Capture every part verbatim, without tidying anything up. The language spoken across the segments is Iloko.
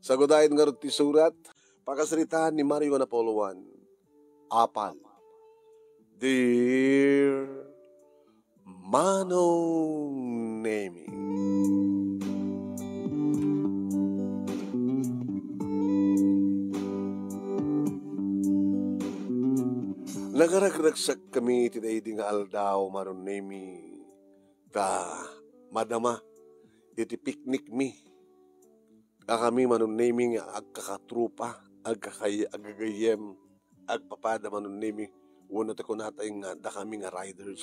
Tagudayen ngarud ti surat, pakasaritaan ni Mario Napoleon. Apal. Dear Manong Nemi. Nagaragragsak kami ti daydi nga aldaw, Manong Nemi, ta madama iti picnic mi. A kami, Manong Nemi, nga agkakatrupa, agkakay-, agagayyem, agpapada, Manong Nemi, wenno ti kunatay nga dakami nga riders.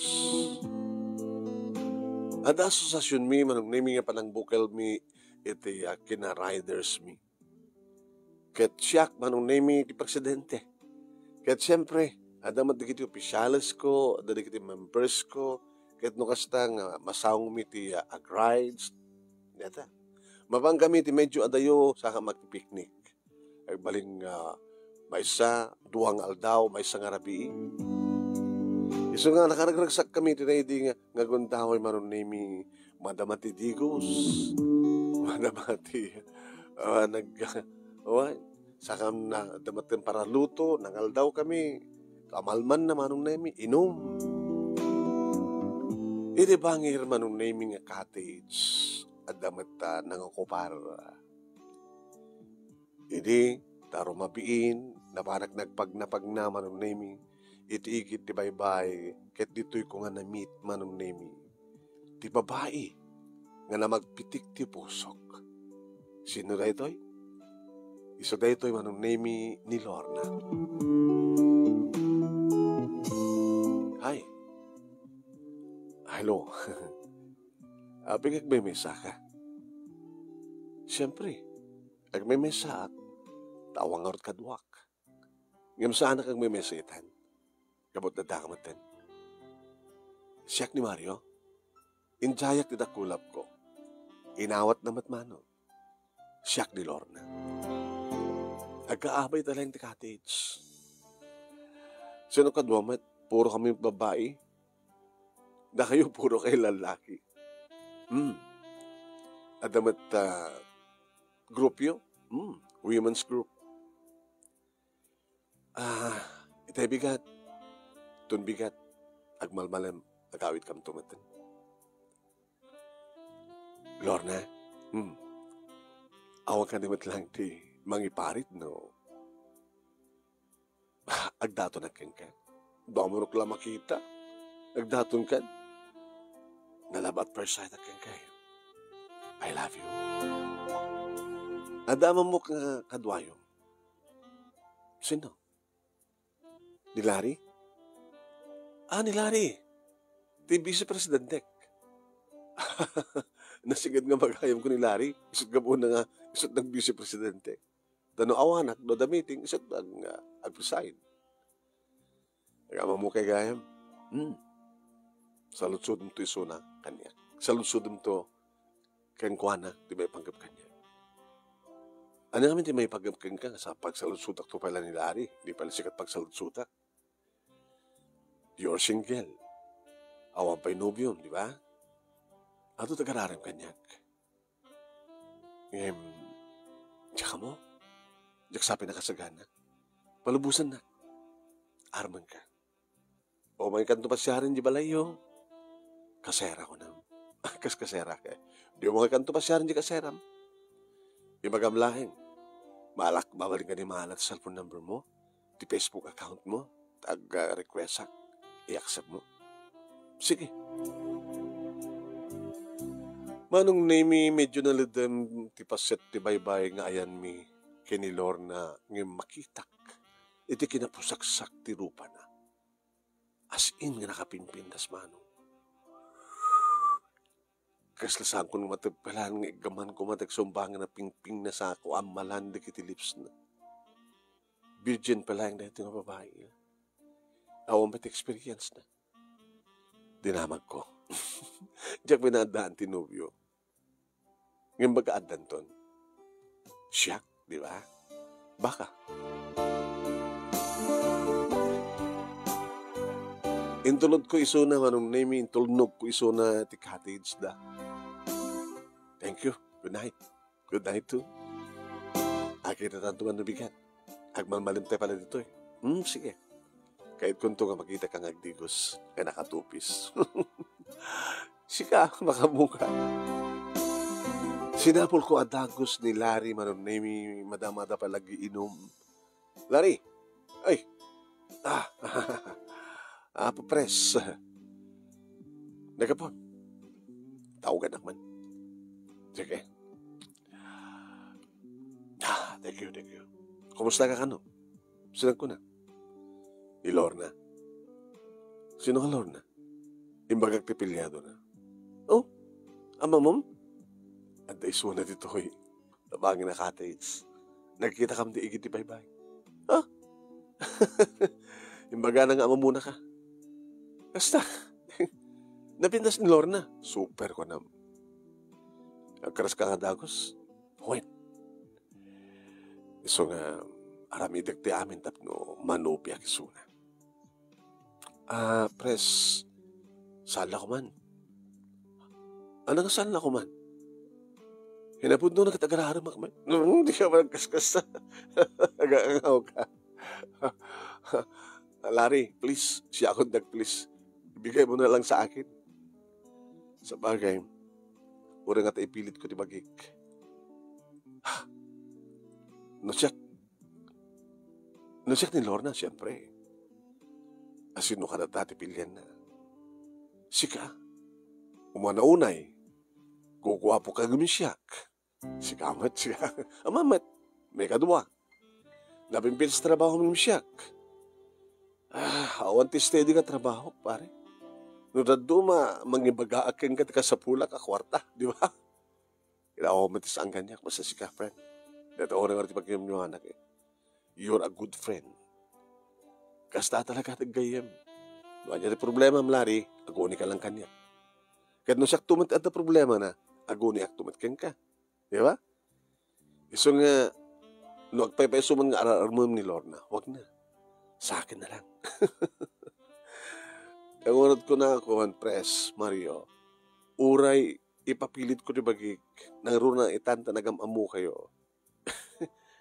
Adda asosiasion mi, Manong Nemi, nga panangbukel mi iti, ah, kina-riders mi. Ket siak, Manong Nemi, ti presidente. Ket siempre, adda met dagiti opisyales ko, adda dagiti members ko, ket no kasta nga masaong mi ti, ah, ag-rides, dayta. Mapan kami ti medyo adayo, saka magpipiknik. Agbalin nga maysa, dua nga aldaw, maysa nga rabii. Isu nga nakaragragsak kami ti daydi nga, nga gundaway, Manong Nemi, madama ti digos, madama ti, ah, nag-, awan, saka na, adda met ti paraluto, nangaldaw kami, kamalman na, Manong Nemi, inum. Iti bangir, Manong Nemi, nga cottage, adda met, ah, nangokupar. Idi, ta rumabiin, napanak nagpagnapagna, Manong Nemi, iti igid ti baybay, ket ditoy ko nga na-meet, Manong Nemi, ti babai nga namagpitik ti pusok. Sino daytoy? Isu daytoy, Manong Nemi, ni Lorna. Hi. Hello. Apay nga agmemesa ka? Siyempre, agmemesaak, ta awan ngarud kaduak. Ngem saanak agmemesa itan. Gapu ta daka metten. Siak ni Mario. Indiayak ti dakulapko. Inawatna met, Manong. Siak ni Lorna. Agkaabay ta laeng ti cottage. Sino kadua met? Puro kami babai. Dakayo puro kayo lallaki. Hmm. Adda met, ah, grupyo? Hmm. Women's group. Ah, itay bigat. Tun bigat. Agmalmalem, agawidkamto metten. Lorna, hmm. Awan kadi met lang ti mangiparit, no? Agdatonak kenka. Dumurok la makita. Agdaton kan. Na love at first sight kenka. I love you. Adda man met nga kaduayo. Sino? Ni Larry? Ah, ni Larry. Ti vice presidentek. Nasinged nga magayam ko ni Larry. Isut gapuna nga, isut nag-vice presidente. Ta no awanak, no adda meeting, isut ag-, ag-resign. Agamammo kay gayam? Hmm. Saludsodem to isuna, kaniak. Saludsodem to kenkuana, ti maipanggep kaniak. Ania ngamin ti maipanggep kenka, sa pagsaludsodak to pay la ni Larry, di pay la sika ti pagsaludsodak. You're single. Awan pay nobiom, di ba? Adu ti agararem kaniak. Ngem, diak ammo. Diak sa pinakasagana. Palubosannak. Armenka. O, mangikkanto pasiaren di balayyo. Kasera, kunam. Kas kasera ka. Di mo mangikkanto pasiaren di kaseram. Ibagam laeng. Malak, babalinka ni Mala ti cellphone number mo. Ti Facebook account mo. Tag, ah, requestak. I-accept mo. Sige. Manong Nemi, medyo nalidem ti paset ti baybay nga ayanmi ken ni Lorna ngem makitak iti kinapusaksak ti rupana. As in nga nakapimpintas, Manong. Kasla saan ko mateppelan nga iggaman ko matag sumbangan a pingping na sako a malan dagiti lips na. Virgin pa laeng daytoy nga babai. Awan met experience na. Dinamag ko. Diak pinaaddaan ti nobio. Ngem baga addanton. Siak, di ba? Baka. Intulod ko isuna, Manong Nemi, intulnog ko isuna ti cottage da. Thank you. Good night. Good night too. Kitatanto man no bigat. Agmalmalimtayo pay ditoy. Hmm, sige. Kayatkonto nga makitaka nga agdigos, nga nakatupis. Sika, makamuka. Sinapulko a dagus ni Larry, Manong Nemy, madamada pay la agiinum. Larry! Ay! Ah! Apo Pres. Nagapon. Tawagan man. Sige. Ah, thank you, thank you. Kumusta ka kano? Sino kuna? Ni Lorna. Sino nga Lorna? Imbagak ti apelyidona. Oh, amamom? Adda isuna ditoy. Labangen a cottage. Nagkitakam ti igid ti baybay. Ha? Imbagana nga amamona ka. Kasta. Napintas ni Lorna. Super ko nam. Agkaras ka nga dagus. Wen. Isu nga, aramidek ti amin tapno manupiak isuna. Ah, Pres, saan la ko man? Ano nga saan la ko man? Hinapudno na kita agararem, Makmay. Hmm, di ka malagkaskas. Agangaw ka. Larry, please, siya akong nag-please. Ibigay mo na lang sa akin. Sa bagay, uray nga ta ipilit ko ti bagik. No siak, no siak ni Lorna, siyempre. Asino kada dati pilianna? Sika. Umuna unay, guguapo ka gumisiak. Sika met, sika. Ama met, may kadua. Napimpit sa trabaho mi siak. Ah, awan ti steady nga trabaho, pare. No dadduma, mangibagaak kenka ti kasapulak a kuarta, di ba? Ilaw met ti saan kaniak, basta sika, friend. Data oras nga ti pagkayamyoanak, eh. You're a good friend. Kasta talaga ti gayyem. No ania ti problema, Larry, aguni ka lang kaniak. Ket no siak tumet adda problema na, aguniak tumet kenka. Di ba? Isu nga, no agpaypayso man nga ararmem ni Lorna, wag na. Sa akin na lang. Ang unat ko na, kuan, Pres, Mario, uray ipapilit ko ti bagik, nangruna itan ta nagam-ammo kayo.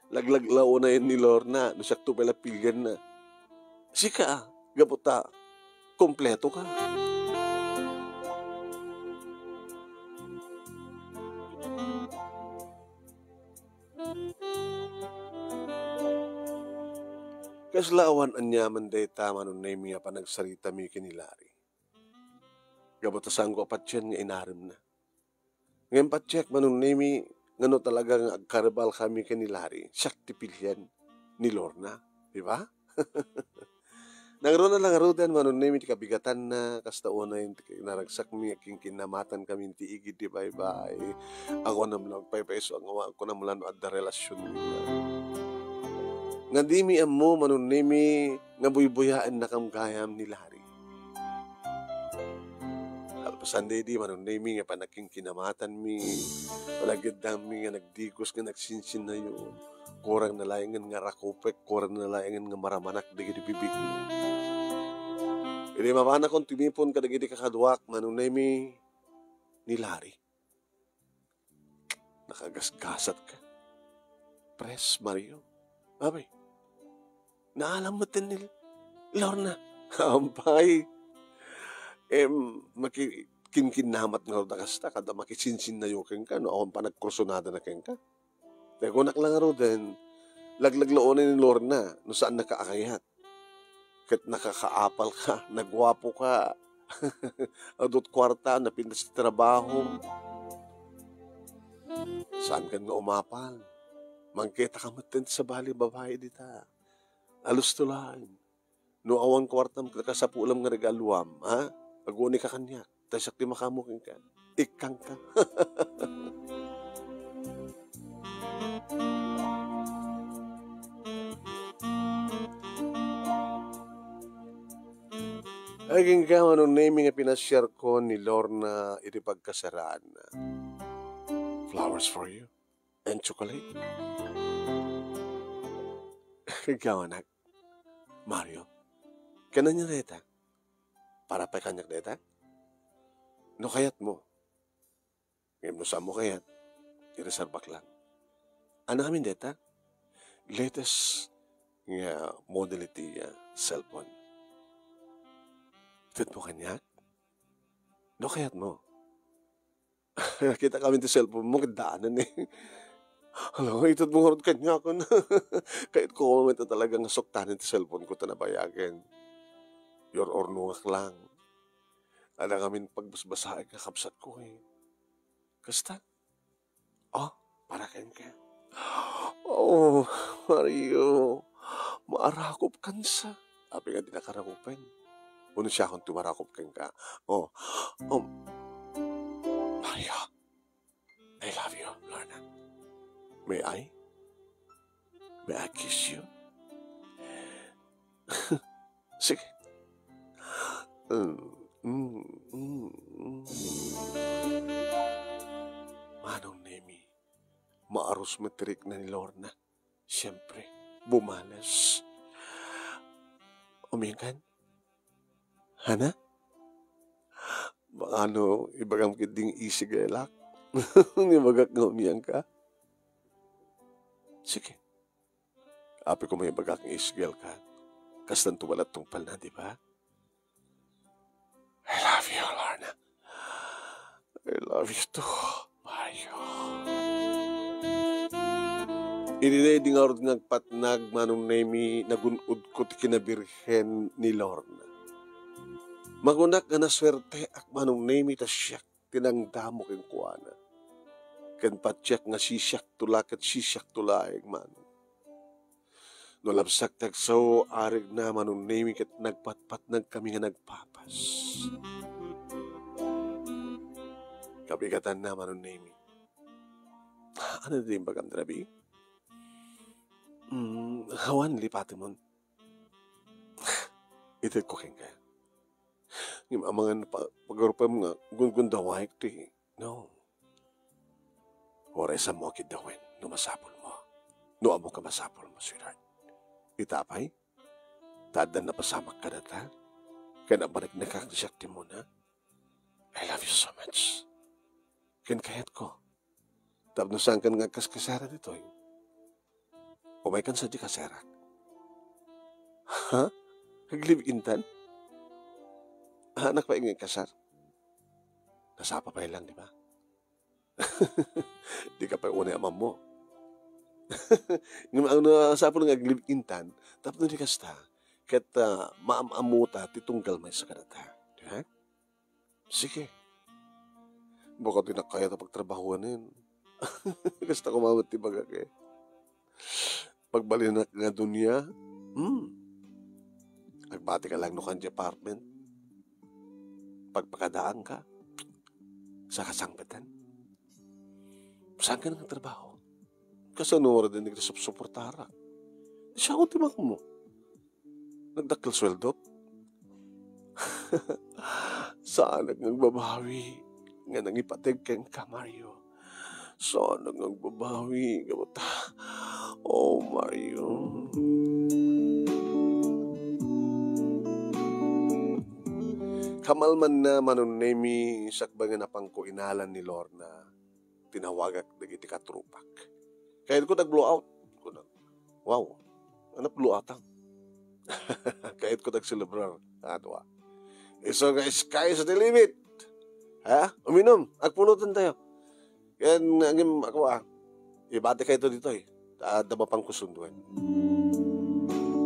Laglaglaonayen ni Lorna, no siak to pala pilianna. Sika, gapu ta, kompleto ka. Kasla awan aniaman dayta, Manong Nemy, a panagsaritami ken ni Larry. Gapu ta saanko a patien nga inaremna. Ngem patiek, Manong Nemy, nga no talaga nga agkaribal kami ken ni Larry, siak ti pilian ni Lorna, di ba? Nangruna la ngaruden, Manong Nemy, ti kabigatanna, kasta unay ti kinaragsakmi, agkinkinnamatan kami ti igid ti baybay. Ako na lang paypayso nga wa-, ako na lang no adda relasyon. Nga dimi ammo, Manong Nemy, nga buybuyaennakam gayam ni Larry. Kalpasan daydi, Manong Nemy, nga panagkinkinamatanmi, panagyaddangmi nga nagdigos nga nagsinsinnayo. Kurang na laengen nga rakupek, kurang na laengen nga maramanak dagiti bibigmo. Idi mapanakon timipon kadagiti kakaduak, Manong Nemy, ni Larry. Nakagasgasatka. Pres, Mario. Abay, naalam metten ni Lorna. Ampay. Em, maki-, kinkinnamat ngarud a kasta, kada makisinsinnayo kenka, no awan panagkursunadana kenka. Ti kunak la ngaruden, laglaglaonayen ni Lorna, no saannaka a kayat. Ket nakakaapal ka, naguapo ka. Adut kuarta, napintas ti trabaho. Saankan nga umapal. Mangkita ka metten ti sabali babai dita. Alusto laeng. No awan kuartam, kasapulam nga regaluam, ha? Aguni ka kaniak. Ta siak ti makaammo kenka. Ikkangka. Ay, kenka, Manong Nemy, nga pinasiarko ni Lorna iti pagkasaraanna. Flowers for you and chocolate. Kenka, anak. Mario, ken ania dayta? Para pay kaniak dayta? No kayatmo. Ngem no saanmo kayat, ireserbak lang. Ania ngamin dayta? latest nga model iti, ah, cellphone. Itedmo kaniak? No kayatmo. Nakita kami ti cellphone mo, ket daanen eh. Hala, itedmo ngarud kaniak. Kayatko met talaga nga suktanen ti cellphone ko ta nabayagen. Ur-urnongak lang. Adda ngamin pagbasbasaek nga kabsatko eh. Kasta? Oh, para kenka. Oh, Mario, maarakop kansa. Apay nga di nakarakupen? Uno siya akong tumarakop kenka. Oh, um, Mario, I love you, Lorna. May I? May I kiss you? Sige. Mm, mm, mm, mm. Manong Nemi, maarus met ti rikna ni Lorna. Siyempre, bumales. Umiingkan? Hana? Baka no, ibagam ketding isigelak. Ibagak nga umiingka. Sige. Apay ko maibagak nga isigelka. Kastanto met la tungpalna, di ba? I love you, Lorna. I love you too, Mario. Idi daydi ngarud nga agpatnag, Manong Nemi, nagun-odko ti kinabirhen ni Lorna. Makunak nga nasuerteak, Manong Nemi, ta siak ti nangdamo kenkuana. Ken patiek nga sisiakto la ket sisiakto laeng, Manong. No labsak ti agsao, arigna, Manong Nemi, ket nagpatpatnagkami nga nagpapas. Kabigatanna, Manong Nemi. Ania ti imbagam, Rabi? Mm, awan, lipatemon. Itedko kenka. Ngem amangan pa-, pagarupem nga gunggundawayek ti, no. Uray samoak ket dawen no masapulmo. No ammoka masapulmo, sweetheart. Ita pay, ta addan napasamak kadata, ken abaliknaka ti siak ti umuna. I love you so much. Ken kayatko. Tapno saankan nga agkaskasara ditoy. Umaykan sadiay kasarak. Ha? Ag-live-intan? Anak pay nga ikasar? Nasapa pay lang, di ba? Dika pay unay amammo. Ngem no masapul nga ag-live-intan, tapno di kasta, ket, ah, maam-ammota ti tunggal maysa kadata. Di ba? Sige. Baka di na kayat a pagtrabahuanen. Kasta koma met ti bagak eh. Pagbalinak nga dunia, hmm. Agbatika lang no kan ti apartment. Pagpakadaanka. Saka sangpetan. Saanka nga trabaho? Kasano nga di nagsusuportarak? Siya ti mangmo. Nagdakkel sueldok? Saanak nga agbabawi nga nangipateg kenka, Mario. Saanak nga agbabawi, gapu ta. Oh, Mario. Kamalmanna, Manong Nemi, sakbay nga napanko inalan ni Lorna, tinawagak dagiti katrupak. Kayatko ti ag-blowout. Kuna, wow, ania blowoutang? Kayatko ti agselebrar. Adua. Isu nga sky is the limit. Ha? Uminum. Agpulutan tayo. Ken ngem ako, ah, ibatikayto ditoy. Ta adda mapanko sunduen.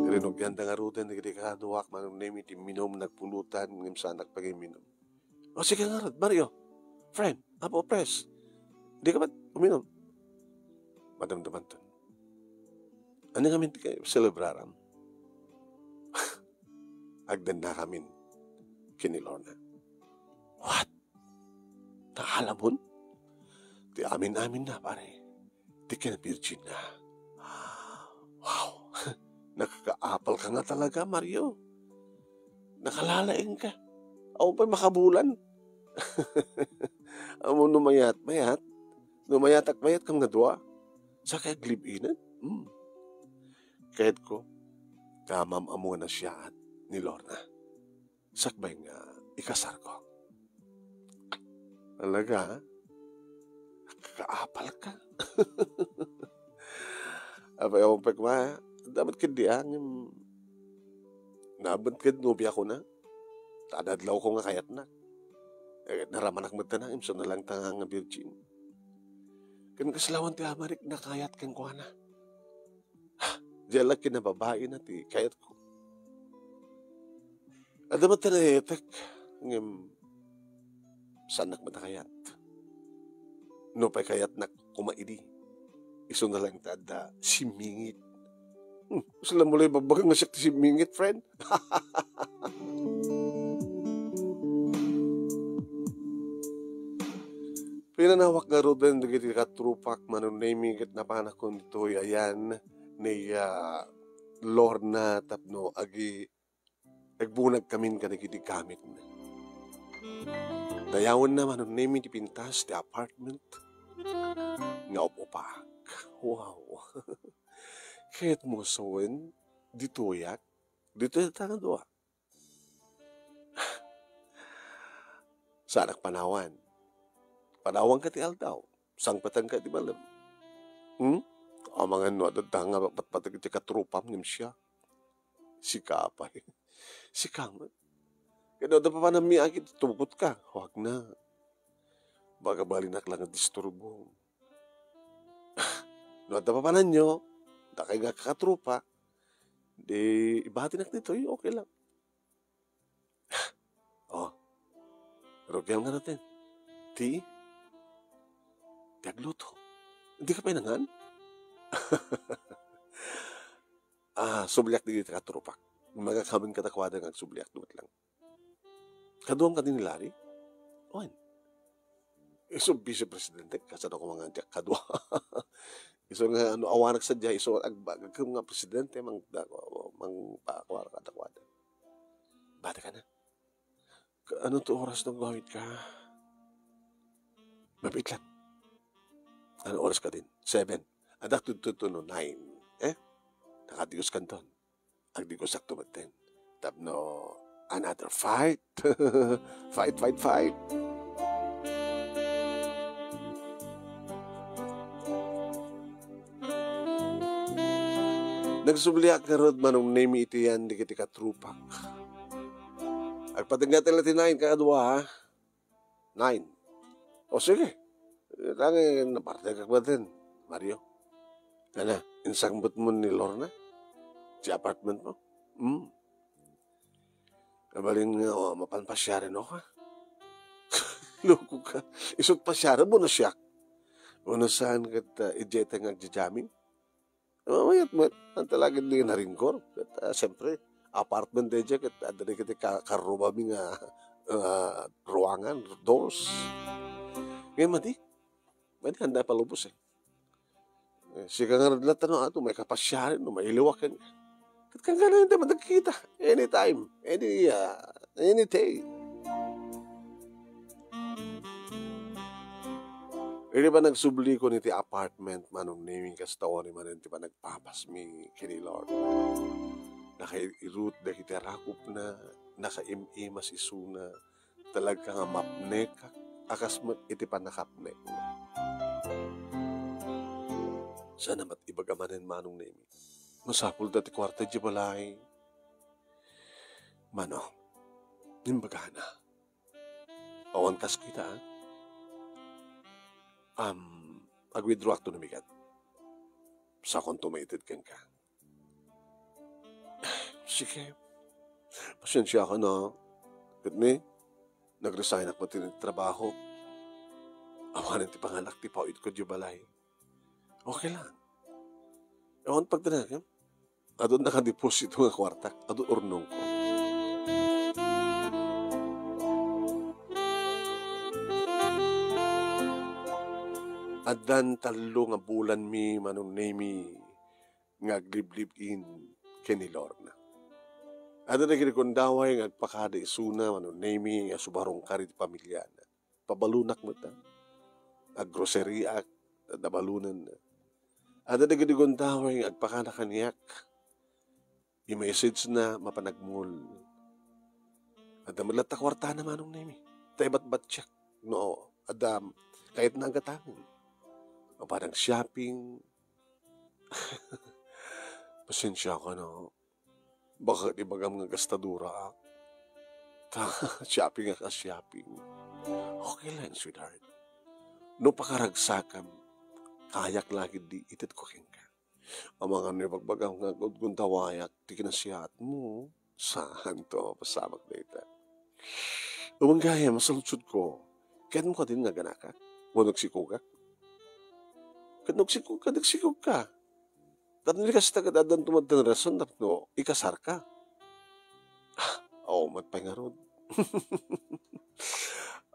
Rinugianda ngaruden dagiti kaduak, Manong Nemi, ti imminum, nagpulutan, ngem saanak pay nga imminum. O, sige ngarud, Mario. Friend, Apo, pres. Dika met uminum? Madamdamanton. Ania ngamin ti selebraram? Agdennakamin ken ni Lorna. What? Naalamon? Ti amin-aminna, pare. Ti kinabirdinna. Wow! Nakakaapalka nga talaga, Mario. Nakalalaingka. Awan pay makabulan. Ammom no mayat, mayat. No mayatak, mayatkam nga dua. Saka ag-live-inan? Hmm. Kayatko, ta maam-ammo nga nasiaat ni Lorna. Sakbay nga ikasarko. Talaga, ha? Nakakaapalka. Apay, awan pay koma, adda met ketdi, a, ngem, naabat ket nobiakona. Ta adda adlawko nga kayatnak. Eh, naramanak met ta na, ngem isu na lang ta nga, nga virgin. Ken kasla awan ti amarek nakayat kenkuana. Diay la kinababaina ti kayatko. Adda met ta naetek, ngem saannak met a kayat. Nupay kayatnak koma idi, isu na lang ta adda simmingit. Hmm, saan mo la ibagbaga nga siak ti simmingit, friend? Pinanawak ngaruden dagiti katropak, Manong Nemy, ket napanakon ditoy ayan ni, ah, Lorna tapno agi-, agbunagkamin kadagiti gamitna. Dayawenna, Manong Nemy, ti pintas ti apartment nga up-upak. Wow! Ket mo sawen, ditoyak, ditoy ta nga dua. Saanak panawan. Panawanka ti aldaw. Sangpetanka ti balem. Hmm? Amangan no adda nga patpateg ti katropam ngem siak. Sika pay. Sika met. Ket no adda papananmi a ket tugotka. Huwag na. Baka balinak lang a disturbo. No adda papananyo, dakay nga kakatropa, di ibatinak ditoy, okay lang. Oh, rugiam nga natin. Ti? Ti agluto. Di ka pay nangan? Ah, subliak digiti katropak. Magakamin kadakuada nga agsubliak, dumet lang. Kaduam kadi ni Larry? Wen. Isu vice presidente, kasano ko nga diak kadua? Isu nga, ano, awanak sadiay, isu nga agbagak nga presidente, mang, mang, pakuara kadakuada. Bati ka na. Ka-, ano to oras no agawid ka? Mapitlat. Ano oras ka din? Seven. Adak tudto to no nine. Eh? Nakadios kanton. Agdigosak to metten. Tapno another fight. Fight, fight, fight. Nagsubliak ngarud, Manong Nemy, iti yan, dagiti katropak. Agpatengngaten la ti nine, kadua, ha? Nine. O, sige. Tanging napartekak metten, Mario. Ana, insangpet mo ni Lorna? Ti apartment mo? Hmm. Kabalin nga, o, mapan pasiaren, o, ka? Loko ka. Isut pasiaren mo no siak. Uno saan ket, ah, idiay ta nga agja-jamming? Mayat met, ang talaga di naringgor. Ket, ah, siyempre, apartment daydiay, ket adda dagiti ka-, karrubami nga, ah, ruangan, doors. Ngayon, madi, madi, handa palubos, eh. Eh, sika nga radlat, ano, ato, may kapasyarin, no, may liwakan. Ket kan ka na hindi madagkita. Anytime, any, ah, any day. Idi panagsublikon iti apartment, Manong Nemy, kasta uri manen ti panagpapasmi ken ni Lord. Nakairut dagiti rakupna, nakaim-imas isuna, talaga nga mapnek a kas met iti pannakapnek. Saan a met ibaga manen, Manong Nemy. Masapul da ti kuarta di balay. Mano, imbagana. Awan kas kita, ah. Am, ag-withdraw akto no bigat. Sakonto maited kenka. Sige. Pasensiaka na. Ket ni, nag-resign ak met iti trabaho. Awanen ti panganak ti pawidko di balay. Okay lang. Awan pagdanagan. Adu nakadeposito nga kuartak, adu urnongko. Addan tallo nga bulanmi, Manong Nemy, nga agliblib-in ken ni Lorna. Adda dagiti gundaway nga agpakada isuna, Manong Nemy, nga subarongkar iti pamiliana. Pabalonak met, ah. Aggroseriaak, ta nabalonan. Adda dagiti gundaway nga agpakada kaniak. I-message na mapan agmul. Adda met latta kuartana, Manong Nemy. Ta ibatbatiak. No, adda kayatna a gatangen. Mapan ag-shopping. Pasensiaka na. Baka ibagam nga gastadora, ah. Ta, shopping ka, shopping. Okay lang, sweetheart. No pakaragsakam, kayak lagi di ited ko kenka. Amangan no ibagbagam nga aggundawayak ti kinasiatmo. Saan to, pasabak dayta. Umang gayam, masaludsod ko. Kayatmo kadin nga aganakak? Wenno agsikogak? Ket no agsikog-, ket agsikog ka. Tapno kasta ket addan tumaddan rason tapno ikasarka. Ah, awan met pay ngarud.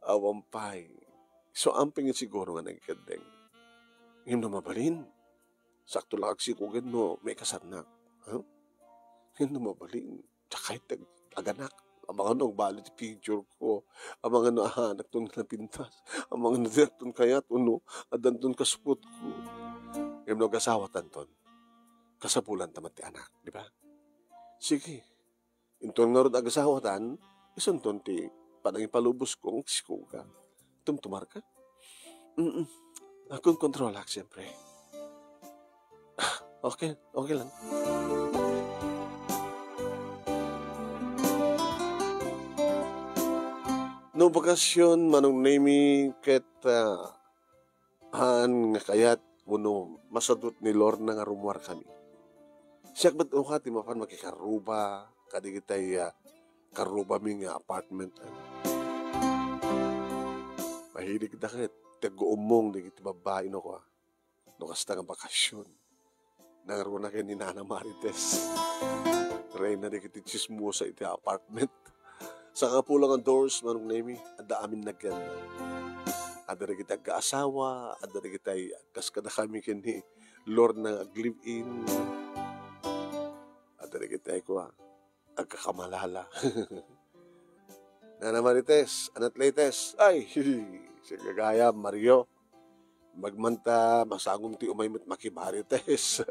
Awan pay. So, amping siguro nga nagikeddeng. Ngem no mabalin, sakto lang agsikog no maikasarnak. Ha? Ngem no mabalin, sakay ti ag-, aganak. Amangan no agbali ti future ko. Amangan no ahanakton nga napintas. Amangan no diakton kayat wenno addanton kasupotko. Ngem no agasawatanton, kasapulanta met ti anak, di ba? Sige. Inton ngarud agasawatan, isunton ti panangipalubosko nga agsikog ka. Tumtumarka? Mm-mm. Akonkontrolak, siyempre. Okay, okay lang. No bakasyon, Manong Nemy, ket, ah, haan nga kayat wenno masadut ni Lorna nga rummuarkami. Siak met unay ti mapan makikarruba kadagitay, ah, karrubami nga apartment. Mahiligda ket ti aguummong dagiti babbai, no, kua. No kasta nga bakasyon, nangruna ken ni Nana Marites. Reyna dagiti tsismosa iti apartment. Sangapulo nga doors, Manong Nemy, adda amin naggen. Adda dagiti agkaasawa, adda dagiti agkaskadakami ken ni Lorna nga ag-live-in. Adda dagiti, kua, agkakamalala. Nana Marites, anat latest? Ay, si gagayam, Mario. Magmanta, masagom ti umay met makimarites.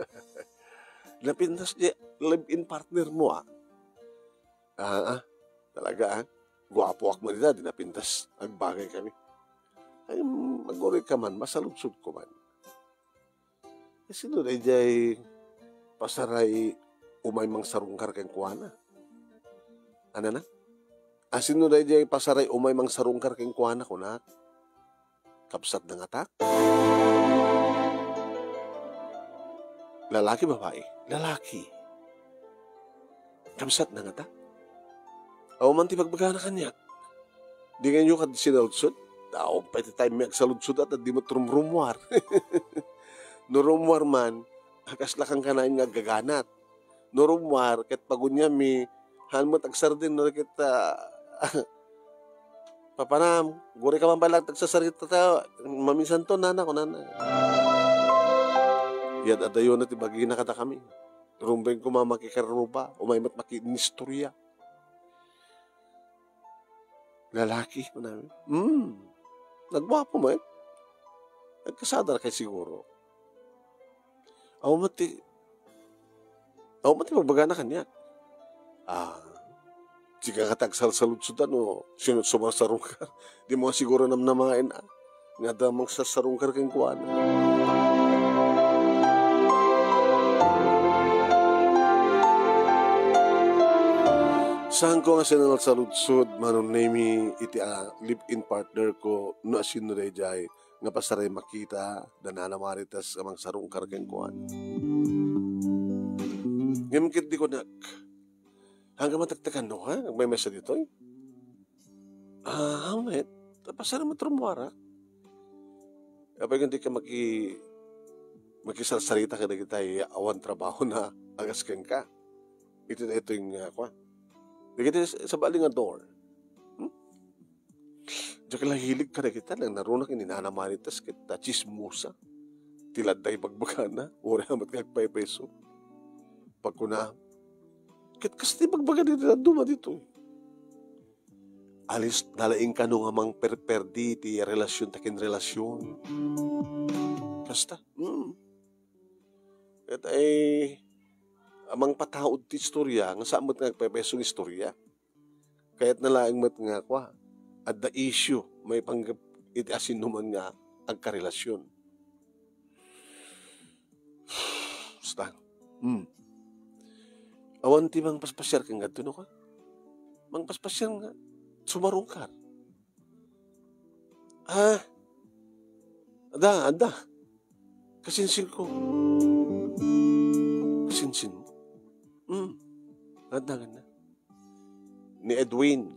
Napintas di live-in partner mo, ah. Ah, ah, talaga, ah. Guapoak man ita, di napintas. Agbagay kami. Ay, maguray ka man, masaludsod ko man. Sino daydiay pasaray umay mangsarungkar kenkuana? Anana? A, sino daydiay pasaray umay mangsarungkar kenkuana, kunak? Kabsatna ngata? Lalaki, babae? Lalaki. Kabsatna ngata? Awan man ti bagbagana kaniak. Di ngayon kad sinaludsod? Awan pay ti time mi agsaludsod at di met rumrummuar. No rummuar man, a, kasla kankanayon nga aggaganat. No rummuar, ket paguniam mi, haan met agsardeng, no ket, ah, papanam, guray ka man pay laeng ti agsasarita ta, maminsanto, nana, kunana. Iyat-adayona ti bagina kadakami. Rumbeng koma makikarruba, umay met makinistorya. Lalaki, kunana. Hmm. Nagguapo met. Nagkasada kay siguro. Awan met ti, awan met ti bagbagana kaniak. Ah, sika nga ti agsalsaludsod no sino ti sumarsarungkar. Di mo siguro namnamaen, ah, nga adda mangsasarungkar kenkuana. Saanko nga sinalsaludsod, Manong Nemy, iti, ah, live-in partner ko, no asino daydiay nga pasaray makita da Nana Marites nga mangsarungkar kenkuana. Ngem ket di kunak, hanggang matektekan no, ha? Agmaymaysa ditoy? Ah, met. Pasaray met rummuara. Apay nga di ka maki-, makisarsarita kadagitay awan trabaho na agas kenka. Iti daytoy nga, kua. Dagiti sabali nga door. Hmm? Diak la hilig kadagita, nang narunak ni Nana Marites ket ta chismosa. Ti ladday bagbagana, uray met nga agpaypayso. Pagkuna, ket kasta ti bagbaga ditoy, dadduma ditoy. Alis, nalaing kano nga mangperperdi ti relasyon ta ken relasyon. Kasta, hmm. Ket ay, amang pataud ti istorya, nga saan met nga agpaypayso nga istorya. Kayatna laeng met nga, kua, adda issue, maipanggep iti asinoman nga agkarelasyon. Basta. Hmm. Awan ti mangpaspasiar ken ngadto, no ka? Mangpaspasiar nga sumarungkar. Ah, adda, adda. Kasinsin ko. Kasinsin mo? Hmm. Adda, adda. Ni Edwin.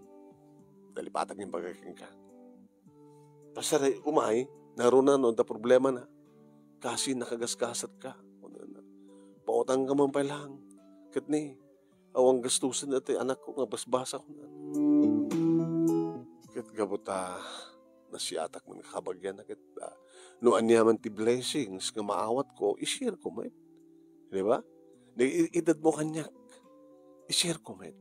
Nalipatan nga ibaga kenka. Pasar umay, naruna no adda problema na. Kasi nakagasgasat ka. Pautang ka man pay lang. Ket ni, awan gastusen dati anak ko nga basbasa ko na. Ket gapu ta, nasiatak man kabagian na ket, ah, no aniaman ti blessings nga maawat ko, i-share ko met. Di ba? Di, i-, idad mo kaniak. I-share ko met.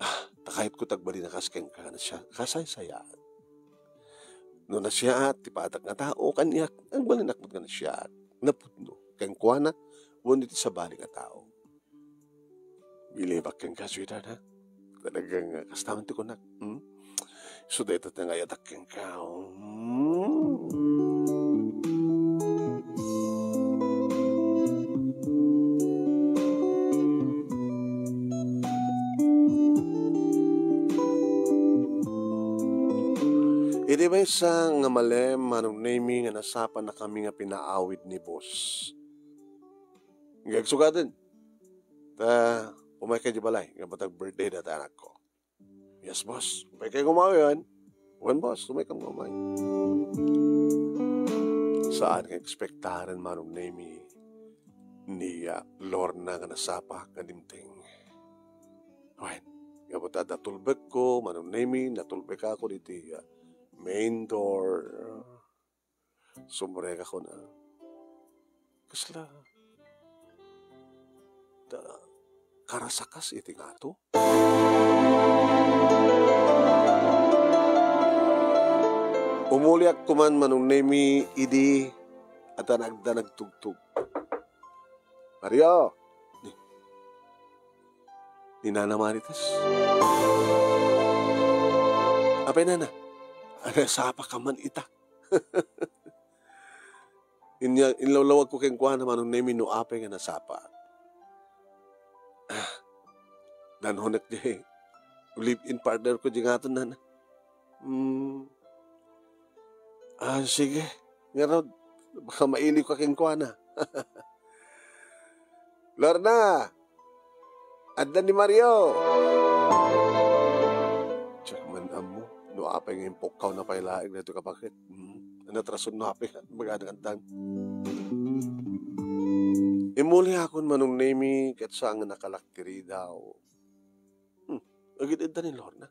Ah, ta kayat ko tagbalinekas kenka nga nasiaat, kasaysayaan. No nasiaat ti padak nga tao kaniak, agbalinak met nga nasiaat. Napudno. Kenkuana, wenno iti sabali nga tao. Bilibak kenka, sweetheart, ha? Talagang, ah, kasta man ti kunak, hmm? Isu dayta ti nangayatak kenka, hmm? Idi maysa nga malem, Manong Nemy, nga nasapannakami nga pinaawid ni boss. Nga agsugaden. Ta, umayka idiay balay, nga batag birthday dayta anakko. Yes, boss. Umayka nga umayen. Wen, boss, umayka nga umayen. Saan nga ekspektaren, Manong Nemy, ni, ah, Lorna nga nasapa nga dimteng. Wen, gapu ta natulbekko, Manong Nemy, natulbekakon iti, ah, main door. Sumrekakon a, kasla, ta, karasakas iti ngato. Umuliak koman, Manong Nemy, idi adda nagda nagtugtog. Mario! Ni, ni Nana Marites. Apay, Nana? Nasapa ka man ita. Inya, inlawlawag ko kenkuana, Manong Nemy, no apay nga nasapa. Ah, danhonek diay live-in partner ko diay ngaton, Nana. Hmm. Ah, sige. Ngarud, baka mailiw ka kenkuana. Lorna! Adda ni Mario! Diak man ammo no apay nga impukkaw na pay laeng daytoy kapaket. Hmm. Natrason no apay nga magana addan. Immuli akon, Manong Nemy, ket saan nga nakalak ti ridaw. Hmm. Agid-idda ni Lorna.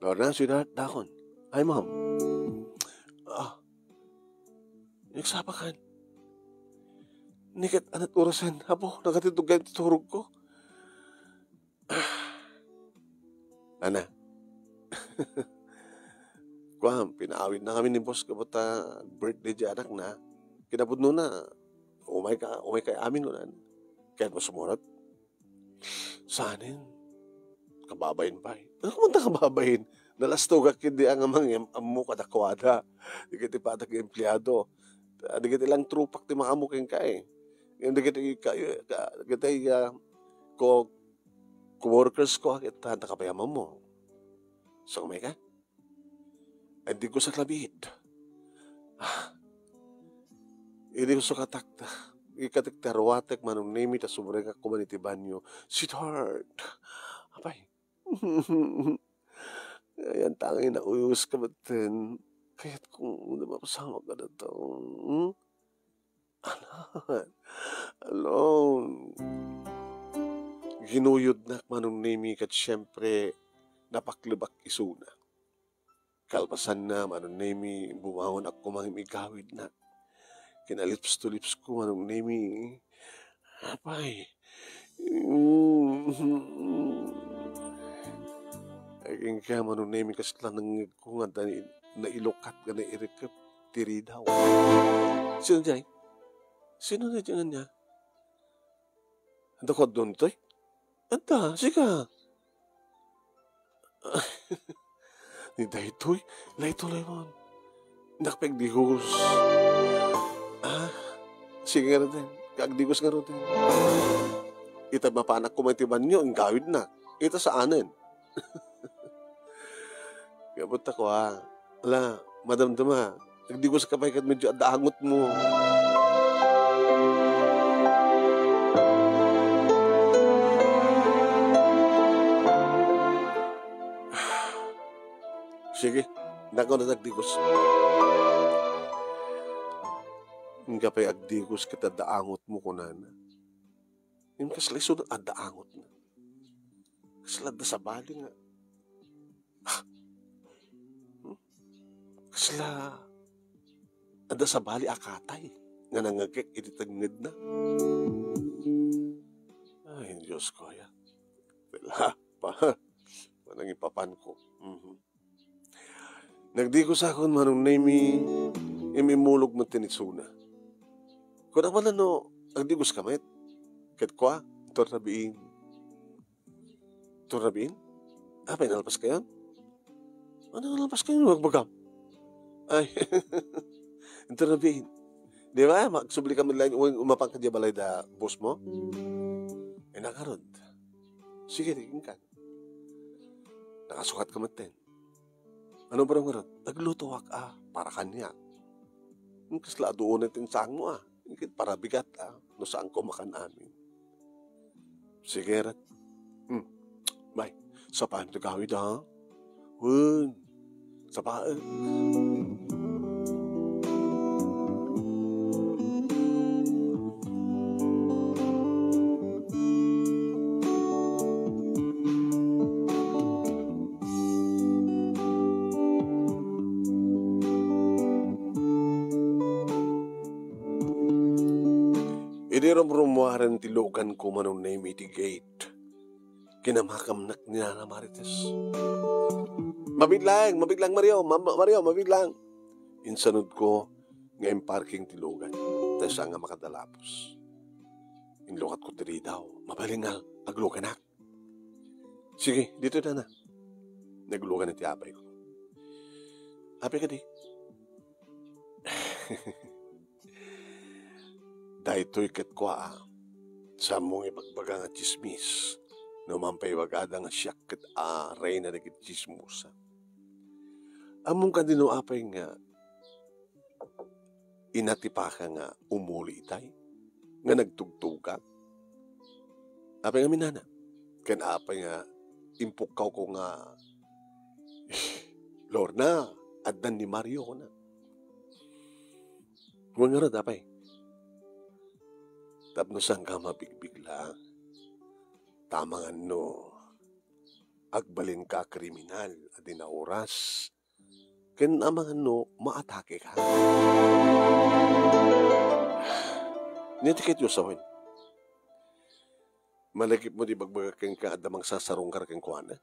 Lorna, sweetheart, dakon. Hi, Mom. Ah. Nagsapakan. Ni ket anat orasen, Apo, nakatindog gayam ti turogko. Ana. Kuan, pinaawidnakami ni boss gapu ta birthday diay anakna. Kinapudnona, umayka, umayka amin, kunan. Kayatmo sumurotek? Saanen? Kababain pay. Ania man ta kababain? Nalastogak ketdi a nga mangam-ammo kadakuada. Dagiti padak nga empleado. Dagiti lang tropak ti makaammo kenka, eh. Ngem dagiti ka-, ka-, dagiti, ah, co-, co-workers ko, ket ta, ta kapayamanmo. Sa umayka? Ay, di ko sa labid. Ah. Idi ko sukatak ta, ikatek ti aruatek, Manong Nemy, ta sumrekak koman iti banio. Sweetheart! Apay. Ayan, tangay na uyos ka batten. Kayat kong mapasamak ka na to. Hmm? Anan? Alone. Ginuyodnak, Manong Nemy, ket siyempre, napaklebak isuna. Kalpasanna, Manong Nemy, bumangon ako mangimigawidna. Kinalips to lips ko, Manong Nemy. Apay. Agingga, Manong Nemy, kasla nangngegko nga nailukat nga nairikep ti ridaw. Sino diay? Sino na diay nga niya? Anta ko adun toy? Anta, sika. Ni daytoy, daytoy lemon. Nakpeg di hus. Ah, sige nga rin. Agdigos ngarud. Ita mapanak koma iti banio, inggawidnak. Ita saanen. Ngem ta kua, ala, madamdama, agdigoska pay ket medyo adda angotmo. Sige, dakon agdigos. Inka pay agdigos ket adda angotmo, kunana. Ngem kasla isu adda angotna. Kasla adda sabali nga, ah, hmm? Kasla adda sabali a katay nga nangngegek iti tengngedna. Ay, Diosko, aya. Wala pa. Manangipapanko. Mhm. Nagdigosakon, Manong Nemi, ngem immulog met ti isuna. Kuna pala no agdigoska met. Ket kua, inton rabiin. Inton rabiin? Apay, nalpaskayon? Ano nalpaskayon, agbagam? Ay, inton rabiin. Di ba, magsubli kami laeng, uy, umapang ka diay balay da boss mo? Ay, ngarud. Sige, di, inkan. Nakasukatka metten. Ano ba ngarud? Naglutoak a para kaniak. Ngem kasla adu unay ti insangmo a. Ket para bigat a, no saanko makan amin. Sige, ret. Hmm. Bay, sapaem ti gawid, ha? Wen, sapaem. Idi rumrumuaren ti luganko, Manong Nemi, iti gate, kinamakamnak ni Nana Marites. "Mabiit laeng, mabiit laeng, Mario, Ma-, Ma-, Mario, mabiit laeng." Insanudko nga imparking ti lugan, ta saan nga makadalapos. Inlukatko ti ridaw, mabalin nga agluganak. Sige, ditoy, Nana. Naglugan ti apayko. Apay kadi? Daytoy ket kua, saanmo nga ibagbaga nga tsismis, no man pay ibagada nga siak ket a reyna dagiti tsismosa. Ammom kadi no apay nga inatipaka nga umuli itay, nga nagtugtugak? Apay ngamin, Nana? Ken apay nga impukkawko nga, "Lorna, addan ni Mario," kuna. Wen ngarud, apay? Tapno saanka mabigbigla. Ta amangan no agbalinka a kriminal a di naoras, ken amangan no maatakeka. Nia ti ket, Dios, awen. Malagipmo ti ibagbagak kenka, adda mangsasarungkar kenkuana.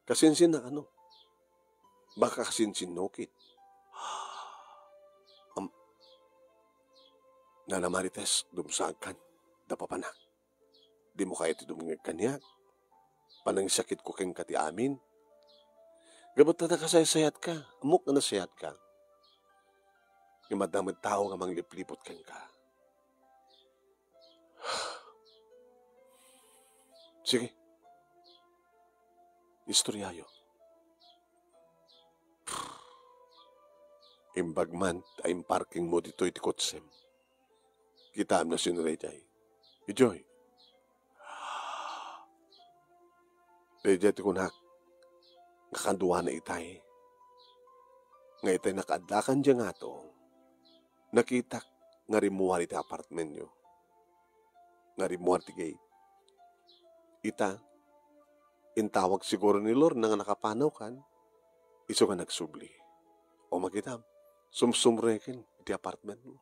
Kasinsinna kano? Baka kasinsinno ket. Am-, Nana Marites, dumsaagkan, da papanak. Dimo kayat ti dumngeg kaniak. Panangisakitko kenka ti amin. Gapu ta nakasaysayatka, ammok nga nasayatka. Ngem adda met tao nga manglipliput kenka. Sige. Istoryayo. Imbag man ta imparkingmo ditoy ti kotsem, kitaem no sino daydiay. Idiay. Daydiay ti kunak nga kaduana itay. Nga itay nakaaddakan diay ngato, nakitak nga rimmuar iti apartmentyo. Nga rimmuar ti gate. Ita, intawag siguro ni Lorna nga nakapanawkan, isu nga nagsubli. O, makitam, sumsumreken iti apartmentmo.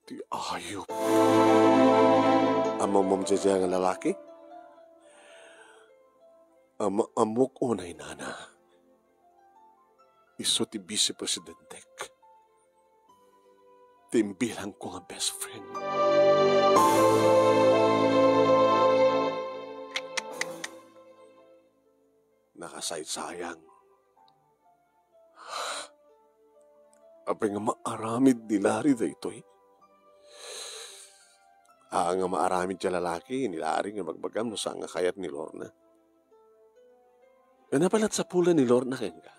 Ti ayup. Ammom daydiay nga lalaki? Am-, ammok unay, Nana. Isu ti vice presidentek. Ti imbilangko nga best friend. Nakasaysayang. Apay nga maaramid ni Larry daytoy? Aa nga maaramid ti lalaki ni Larry nga bagbagam no saan nga kayat ni Lorna. Nga napalat sapulan ni Lorna kenka?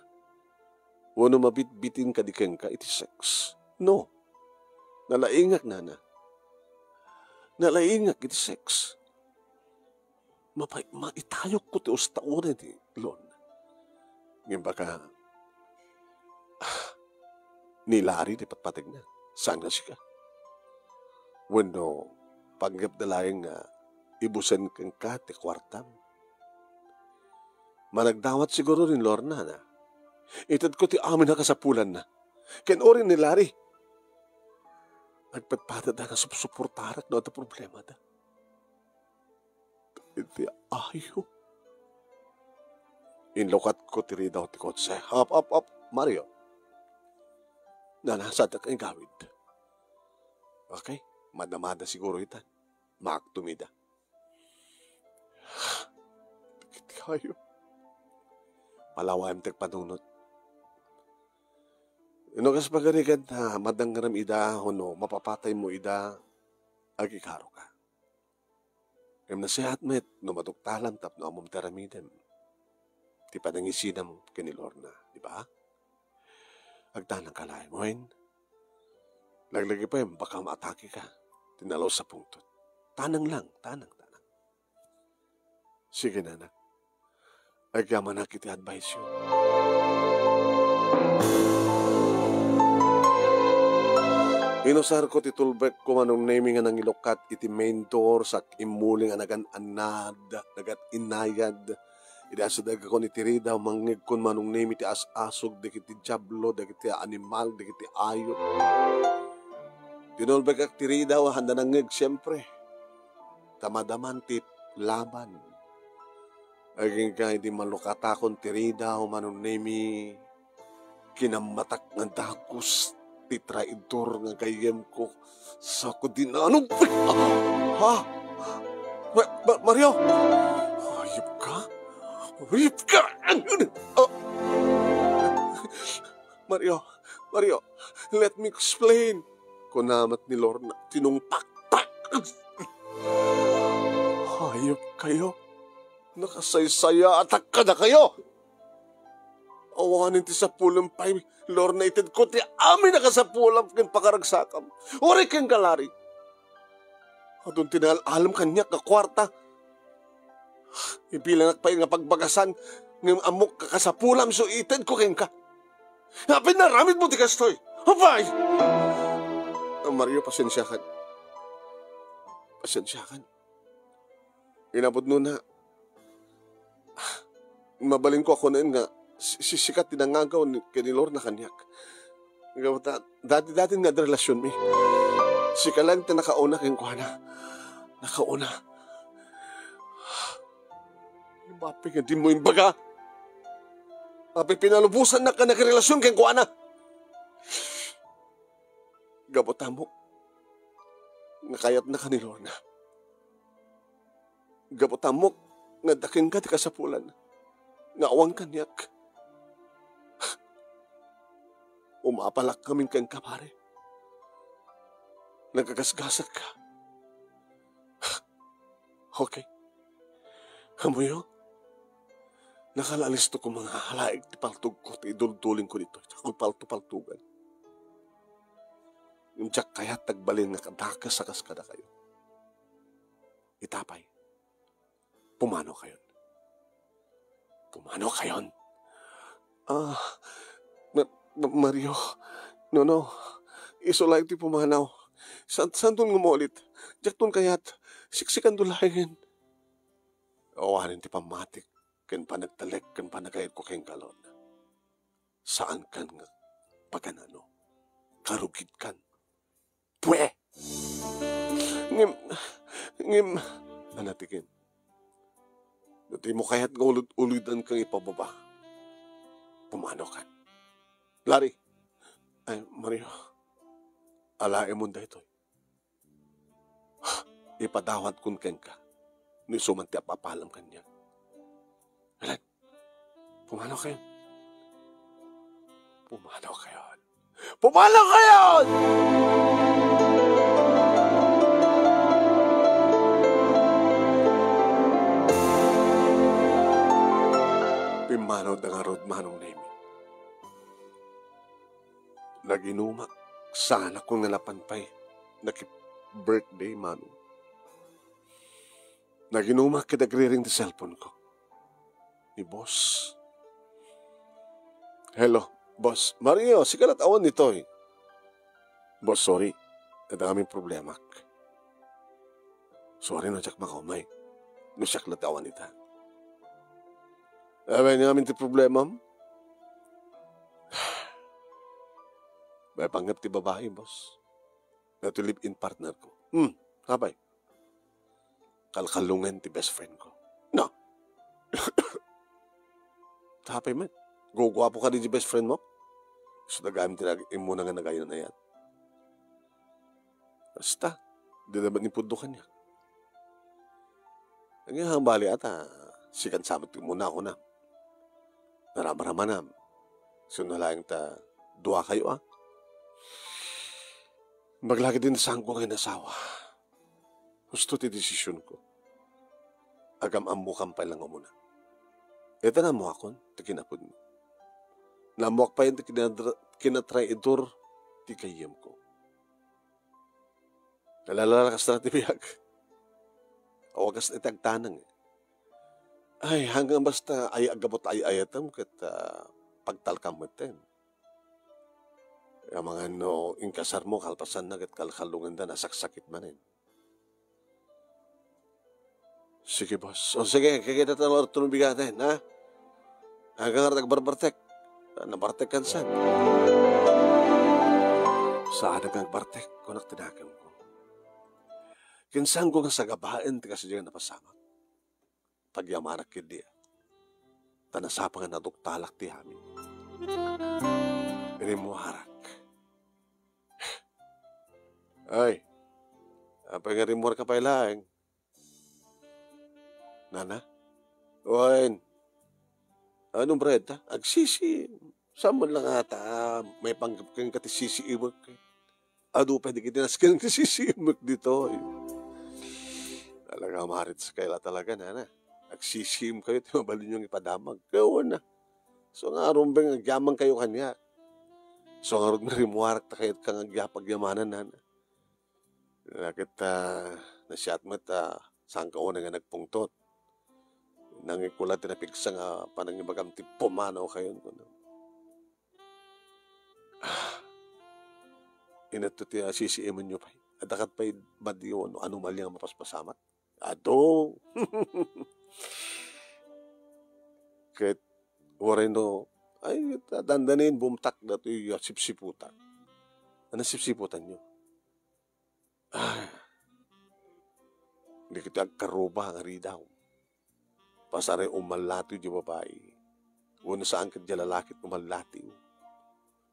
Wenno mabitbitin kadi kenka iti sex? No. Nalaingak, nana. Nalaingak iti sex. Mapay-, maitayokko ti ustaoren ni Lorna. Ngem baka, ah, ni Larry ti patpategna. Saan nga sika? Wenno, panggepda laeng nga ibusen kenka ti kuartam. Managdawat siguro ni Lorna, na. Itedko ti amin a kasapulanna. Ken uray ni Larry. Nagpatpatada nga supsuportarak no adda problemada. Iti ayo. Inlukatko ti ridaw ti kotse. Up, up, up, Mario. Nanasadak nga igawid. Okay, madamada siguro ita. Maaktumida. Dagiti ayo. Palawaem ti panunot. No kas pagarigan ta, madangrem ida, wenno mapapataymo ida, agikaroka. Ngem nasayaat met no maduktalam tapno ammom ti aramidem ti panangisinam ken ni Lorna, di ba? Agtanangka laeng wen. Laglagipaem, baka maatake ka. Ti nalaus a pungtot. Tanang lang, tanang, tanang. Sige, nana. Agyamanak iti advice-yo. Inusarko ti tulbekko, Manong Nemi, nga nangilukat iti main door, sak-, immuli nga nagan-annad, nagat-inayad. Idi asidegakon iti ridaw, mangngegkon, Manong Nemi, ti as-asog dagiti diablo, dagiti animal, dagiti ayup. Tinulbekak ti ridaw, haanda nangngeg, siempre. Ta madaman ti laban. Agingga idi malukatakon ti ridaw, Manong Nemi, kinammatak nga dagus ti traidor nga gayyemko. Sako dinanong. Ha? Ma-, Ma-, Mario? Hayop ka? Hayop ka? Ah! Mario, Mario, let me explain. Kuna met ni Lorna, tinungpaktak. Hayop kayo. Nakasaysayaatak kadakayo. Awanen ti sapulam pay, Lorna, itedko ti amin a kasapulam ken pakaragsakam. Uray kenka, Larry. Adun ti naalem kaniak nga kuarta. Ibilangak pay nga pagbagasan, ngem ammok a kasapulam so itedko kenka. Apay nga inaramidmo ti kastoy? Apay! Ah, Mario, pasensiakan. Pasensiakan. Inapudno na, mabalinko a kunaen nga si-, si-, sika ti nangagaw ni, ken ni Lorna kaniak. Nga ta, dati-dati nga adda relasionmi. Sika laeng ti nakauna kenkuana. Nakauna. Apay nga dimo imbaga? Apay pinalubosannak nga nagrelasion kenkuana? Gapu ta ammok nga kayatnaka ni Lorna. Gapu ta ammok nga adda kenka ti kasapulan nga awan kaniak. Umapalak ngamin kenka, pare. Nagagasgasak ka. Okay. Ammoyo, nakalaalisto ko nga alaek ti paltogko, ti iduldulingko ditoy, ti agpaltopaltogan. Ngem diak kayat ti agbalin nga kadakes a kas kadakayo. Ita pay, pumanokayon. Pumanokayon? Ah, Ma-, Ma-, Mario, no, no. Isu laeng ti pumanaw. San-, santon ngumulit? Diakton kayat. Siksikanto laengen. Awanen ti pammatik ken panagtalek ken panagayatko kenka, Lorna. Saankan nga paganano. Karugitkan. Pwe! Ngem, ngem, nanatiken. No dimo kayat nga ulod-ulodan kang ipababa, pumanokan. Larry, ay, Mario, alaemon daytoy. Ipadawatkon kenka, no isu man ti apapalam kaniak. Alan, pumanokayon. Pumanokayon. Pumanaw kayon! Pimmanawda ngarud, Manong Nemi. Naginumak, saanak nga napan pay. Naki-birthday, Manong. Naginumak ket agriring ti cellphone ko. Ni boss. Hello, boss. Mario, sika la't awan ditoy. Boss, sorry. Adda ngamin problemak. Sorry no diak makaumay. No siak la't awan ita. Apay ngamin ti problemam? Maipanggep ti babai, boss. Daytoy live-in partner ko. Hmm, apay. Kalkalongen ti best friend ko. No. Apay met. Guguapo kadi ti best friend mo? Isu dagayam ti nag-, immuna nga nagayan-ayan. Basta, di naman impudno kaniak. Ania, bali ata, sikan sa met ti umuna, kuna. Naramramanam. Isu na laeng ta dua kayo, a. Maglagid ti sangko nga inasawa. Husto ti desisionko. Agam-ammokam pay la nga umuna. Ita, naammoakon ti kinapudno. Naammoak pay ti kinadra-, kinatraidor ti gayyemko. Nalalakas na ti biag. Awagas iti agtaneng. Ay, hanggang basta ay-, aggapu ta ay-ayatem ket, ah, pagtalkam metten. Amangan no inkasarmo, kalpasanna ket kalkalongenda, nasaksakit manen. Sige, boss. O, sige, kikita tayo orto no bigaten, ha? Hanggang nga nagbarbartek. Ah, nabartek kansan. Saan nga nagbartek? Kunak tinagam ko. Kinsango nga sagabaen ti kasta nga napasamak. Pagyamanak ket dia. Ta nasapa nga naduktalak ti amin. Rimmuarak. Ay, apay nga rimmuar ka pay laeng? Nana? Wen. Ano, Brad, ha? Agsisi. Saan man lang ata, ah, maipanggep kenka ti sisiimek. Adu pay dagiti nasken ti sisiimek ditoy. Talaga, marit sa kayo talaga, nana. Agsisiim kayo, ti mabalin yung ipadamag. Kaya na. So, nga arumbeng, agyaman kayo kanya. So, nga rod nga rimmuarak ta kayo kang agya-, pagyamanan, nana. Ket, ah, nasiat met, ah, saan ka unay nga nagpungtot. Nangikula ti napigsa nga panangibagam ti pumanaw kayon, kuno. Ah, inatto ti, ah, sisiimenyo pay. Adda ket pay badiw no anomalya nga mapaspasamak. Adu. Ket, waray no, ay, dandanin, bumtak, datoy, ah, sipsiputan. Ano sipsiputan nyo? Ah, dagiti agkarruba nga ridaw. Pasaray umallatiw di babai. Wenno saan ket di lalaki ti umallatiw.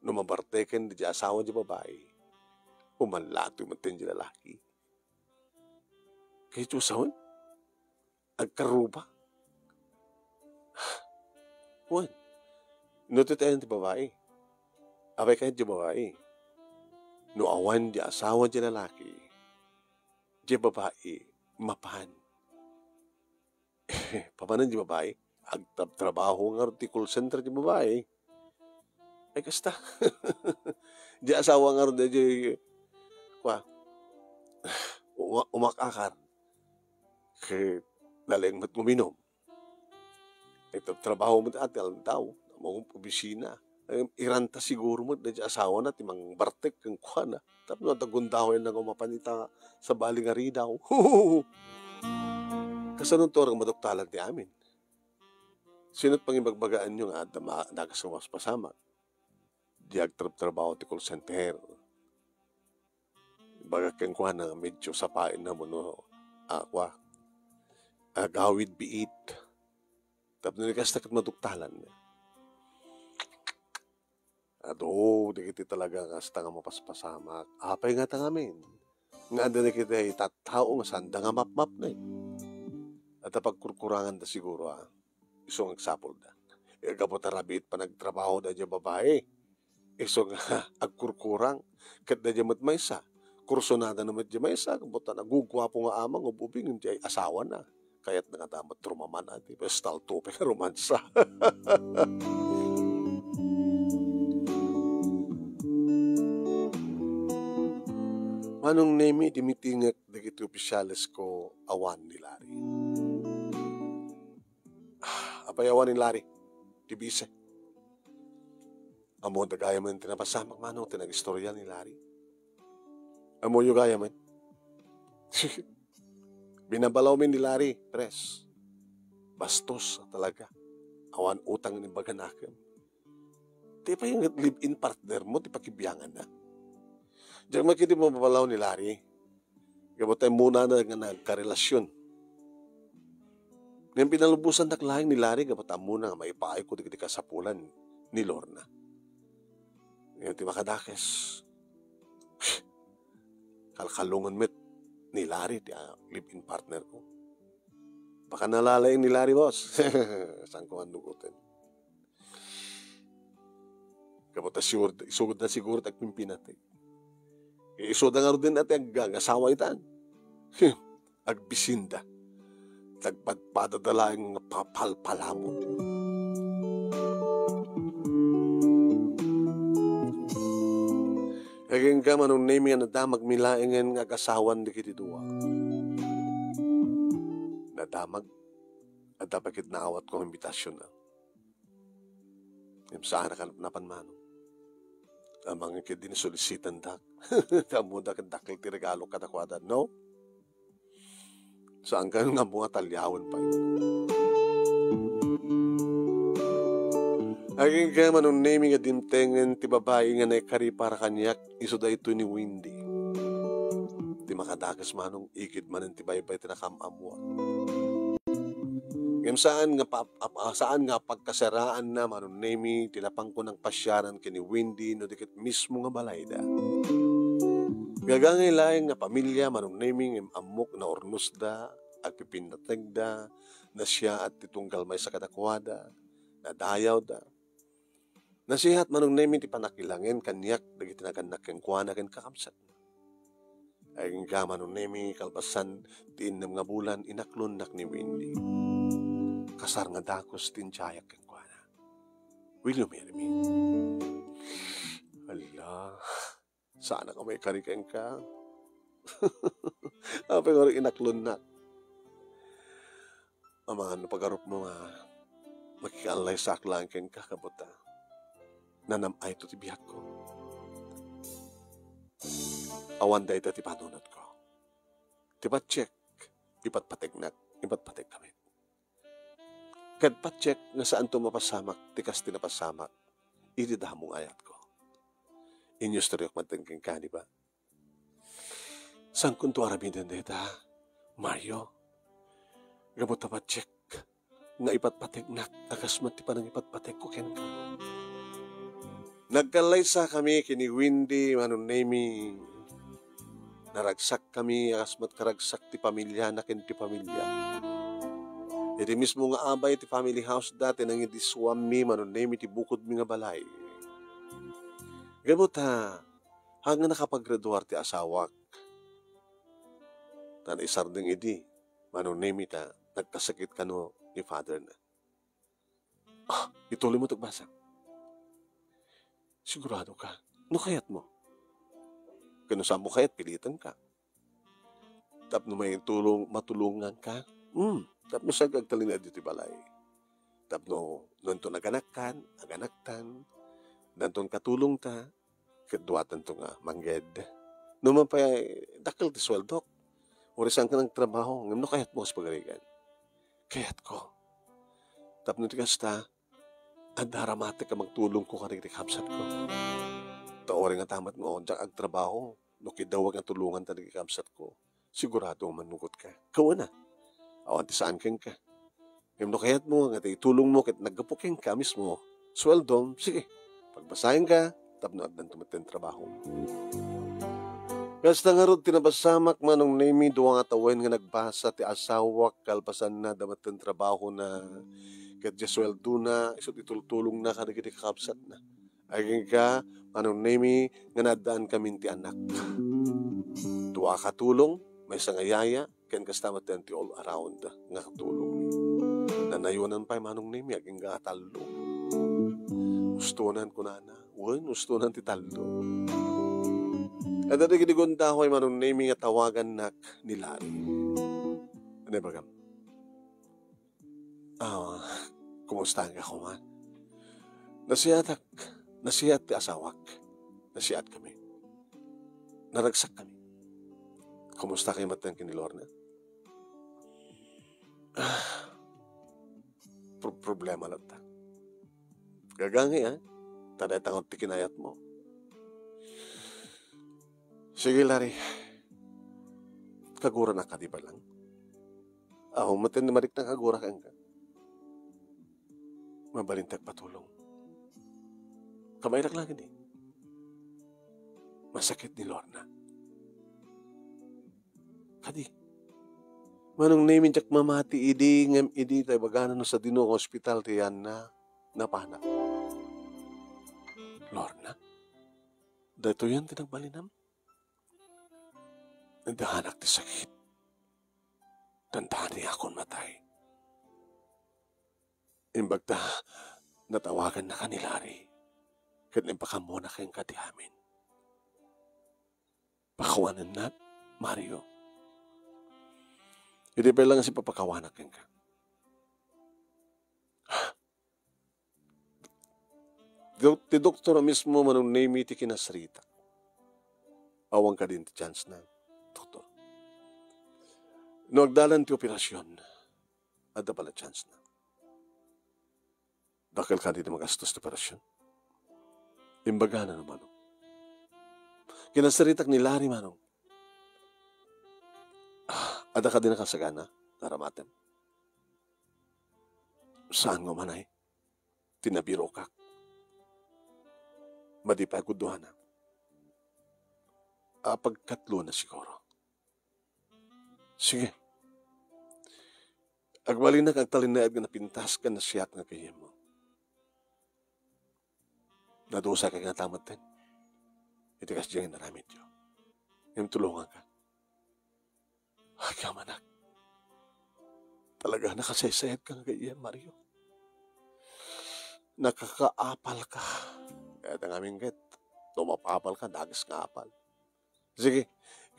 No mabarteken di asawa di babai, umallatiw met di lalaki. Kay Diyos, awan? Agkarruba? Wen, no ti tayon ti babai, apay kayat ti babai? No awan ti asawa ti lalaki, ti babai, mapan. Papanan ti babai, agtrabtrabaho nga ti call center ti babai. Ay, kasta. Di asawa nga ron, di, kwa, uma-, umakakar. Kay naleng met uminom. Ito trabaho met ati aldaw, mangum opisina. Ay, iranta siguro met, di asawa na, ti mangbartek, kang kuana. Tapno, tagundawen na nga mapan ita sa bali nga ridaw. Kasano to, arang maduktalan ti amin? Sino't pangibagbagaan nyo nga adda ma-, dakas nga mas pasamak? Di agtrabtrabaho ti call center. Ibaga kenkuana nga medyo sapaenna mano, a, kua, agawid biit. Tapno ni kasta ket maduktalan. Adu, dagiti talaga nga kasta nga mapaspasamak. Apay nga ta ngamin? Nga adda dagiti tattao nga saanda nga mapmapnek. Adda pagkurkuranganda siguro, a. Isu nga agsapulda. Gapu ta rabiit panagtrabahoda diay babai. Isu nga agkurkurang, ket daydiay met maysa, kursunada na met diay maysa, gapu ta naguguapo nga ama nga ub-ubing diay asawana. Kayatna ngata met rumaman, adi, pestal tupe nga rumansa. Manong Nemi, idi mitingek dagiti opisyalesko, awan ni Larry. Ah, apay awan ni Larry? Ti bise. Ammoda gayamen ti napasamak, manong, ti nagistorya ni Larry. Ammoyo gayamen? Binabalawmi ni Larry, pres. Bastos a talaga. Awan utang nga imbaganakem. Ti pay nga live-in partner mo, ti pakibianganna. Diak met ketdi mababalaw ni Larry. Gapu ta immunana nga nagkarelasion. Ngem pinalubosannak laeng ni Larry gapu ta ammona nga maipaayko dagiti kasapulan ni Lorna. Ngem ti makadakes, kalkalongen met ni Larry ti, ah, live-in partner ko. Baka nalalaing ni Larry, boss. Saan ko nga nugutin? Gapu ta siguro, isugod na siguro ti agpimpinateg. Isuda ngaruden a ti ag-, agasawa itan. Agbisinda. Nagpadpadada laeng nga papalpalamon. Agingga, Manong Nemi, nga nadamagmi laengen nga agasawan dagiti dua. Nadamag, adda pay ket naawatko nga imbitasion, a. Ngem saan a kanapnapan, manong. Amangan ket din solisitandak. Ammoda ket dakkel ti regalo kadakuada, no? Saan ka nga ammo a taliawen pay. Agingga, Manong Nemi, nga dimtengen ti babai nga naikari para kaniak, isu daytoy ni Wendy. Ti makadakes, manong, ikid manen ti baybay ti nakaam-ammoak. Ngem saan nga pa-, ap-, ah, saan nga pagkasaraanna, Manong Nemi, ti napangko nagpasiaran ken ni Wendy no di ket mismo nga balayda. Gagangay laeng nga pamilia, Manong Nemi, ngem ammok naurnosda, agpipinnategda, nasiaat ti tunggal maysa kadakuada, nadayawda. Nasihat, Manong Nemi, ti panakilangen kaniak dagiti nagannak kenkuana ken kakabsatna. Agingga, Manong Nemi, kalpasan ti innem nga bulan, inaklonnak ni Wendy. Kasar nga dakes ti indiayak kenkuana. Will you marry me? Hala, saan a nga maikari kenka? Apay nga inaklonnak? Amangan no pagarupmo nga makikaallaysaak laeng kenka, gapu ta nanam-ayto ti biagko. Awan dayta ti panunotko. Ti patiek, ipatpategnak, ipatpategka met. Ket patiek nga saanto mapasamak ti kas ti napasamak iti damo nga ayatko. Inyustoriak met kenka, di ba? Saankonto aramiden dayta, Mario? Gapu ta patiek nga ipatpategnak a kas met ti panangipatpategko kenka. Nagkallaysakami ken ni Wendy, Manong Nemi. Naragsakkami a kas met karagsak ti pamiliana ken ti pamiliak. Iti mismo nga abay ti family house da ti nangidisuammi, Manong Nemi, ti bukodmi nga balay. Gapu ta, haan nga nakapagraduar ti asawak. Ta naisardeng idi, Manong Nemi, ta nagkasakit kano ni father na. Ah, ituloy mo ti agbasa. Sigurado ka? No kayat mo? Ken no saan mo kayat, piliten ka. Tapno maitulong, matulongan ka. Hmm, tapno saan ka agtalinaed iti balay. Tapno, no anto naganakkan, aganaktan, danton katulong ta, ket duatanto nga mangged. No man pay, dakkel ti sueldok. Uray saanka nagtrabaho, ngem no kayatmo, kas pagarigan. Kayatko. Tapno ti kasta, adda aramatek a magtulongko kadagiti kabsatko. Ta uray nga ta met nga diak agtrabaho, no kidawek nga tulongan ta dagiti kabsatko, sigurado nga mannugot ka. Kawana, awan ti saan kenka. Ngem no kayatmo nga ti itulongmo ket naggapu kenka mismo, sueldom, sige, pagbasaenka, tapno addanto met ti trabaho. Kasta ngarud ti napasamak, Manong Nemi, dua nga tawen nga nagbasa ti asawak, kalpasanna, adda met ti trabahona, ket diay sueldona, isu ti tultulongna kadagiti kakabsatna. Agingga, Manong Nemi, nga naaddaankamin ti anak. Dua ka tulong, maysa nga yaya, ken kasta met ti all around nga katulongmi. Nanayonan pay Manong Nemi, agingga tallo. Ustonan kunana, wen ustonan ti tallo. Adda dagiti gundaway Manong Nemi nga tawagannak ni Larry. Ano ibagam? Ah, kumusta ka koma? Nasiatak, nasiat ti asawak. Nasiat kami. Naragsak kami. Kumusta kayo matan ken ni Lorna? Ah, pro-, problema latta. Gagangi, ah. Taday tangot ti kinayat mo. Sige, Larry. Kaguranak kadi pa lang. Aw, maten marikna kagura kenka. Mabalin ti agpatulong. Kabayrak lang idi. Masakit ni Lorna. Kadi. Manong Nemi, diak mamati idi, ngem idi ta ibagana no sadino nga ospital ti yanna, napanak. Lorna? Daytoyen ti nagbalinam? Nagdahanak ti sakit. Dandani akon matay. Imbag ta natawagannaka ni Larry, ket impakammona kenka ti amin. Pakawanennak, Mario. Idi pay lang sipapakawanak kenka. Do-, ti doktor a mismo Manong Nemi ti kinasaritak. Awan kadin ti chance na, doktor. No agdalan ti operasyon, adda pala chance na. Dakkel kadi ti magastos ti operasyon. Imbagana no Manong. Kinasaritak ni Larry Manong. Ah, adda kadi nakasagana, naramatem. Saan nga umanay? Ti nabirokak. Madi pay agudduana. Apagkatlo na siguro. Sige. Agbalinak agtalinaed nga napintas ken nasiat nga gayyemmo. Nadusa ka nga tametten. Iti kasdiay nga inaramidyo. Ngem tulonganka. Agyamanak. Talaga nakasaysayat ka nga gayyem, Mario. Nakakaapal ka. Kaya ta ngamin ket, no mapaapal ka, dages nga apal. Sige,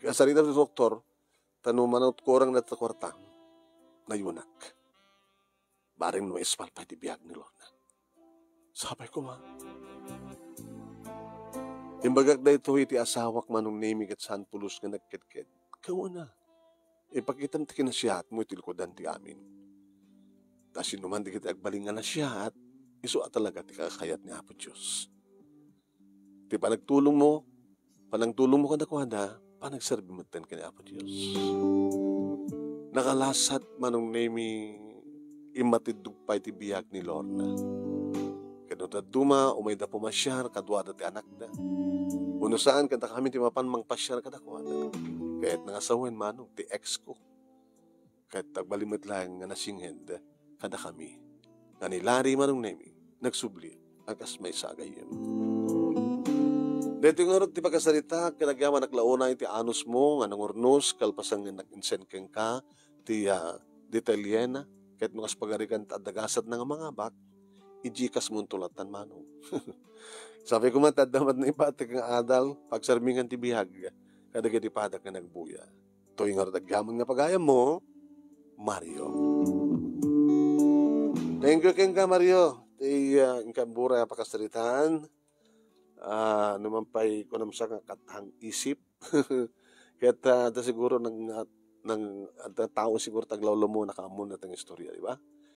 kasarita ti doktor, ta no manutkurang na ta kwarta, nayunak. Bareng no maispan pay ti biag ni Lorna. Sapay koma. Imbagak daytoy iti asawak Manong Nemi ket saan pulos nga nagkedked. Kawana. Ipakitam ti kinasiatmo iti likudan ti amin. Ta sinoman dagiti agbalin nga nasiat, isu a talaga ti kakayat ni Apo Dios. Ti panagtulongmo, panagtulongmo kadakuada, panagserbi metten ken ni Apo Dios. Nakalasat Manong Nemi, immatiddog pay ti biag ni Lorna. Ket no dadduma, umayda pumasiar kaduada ti anakda. Wenno saan, ket dakami ti mapan mangpasiar kadakuada. Ket nangasawen Manong ti ex ko. Ket agbalin met laeng nga nasinged kadakami nga ni Larry Manong Nemi nagsubli a kas maysa a gayyem. Daytoy ngarud ti pakasaritak ket agyamanak la unay ti anusmo nga nangurnos kalpasan nga nag-insend kenka ti, ah, detalyena ket no kas pagarigan ta adda gasatna nga mangabak, i-Gcash monto lattan Manong. Sapay koma ta adda met naipatek nga adal, pagsermingan ti biag kadagiti padak nga nagbuya. Toy ngarud agyaman nga pagayammo, Mario. Thank you kenka, Mario. Ti, ah, inka imbura a pakasaritaan. Ah, no man pay kunam sa nga kathang isip. Ket, ah, adda siguro nang, nang, adda tao siguro ti aglawlawmo, nakaammo na ti istorya, di ba?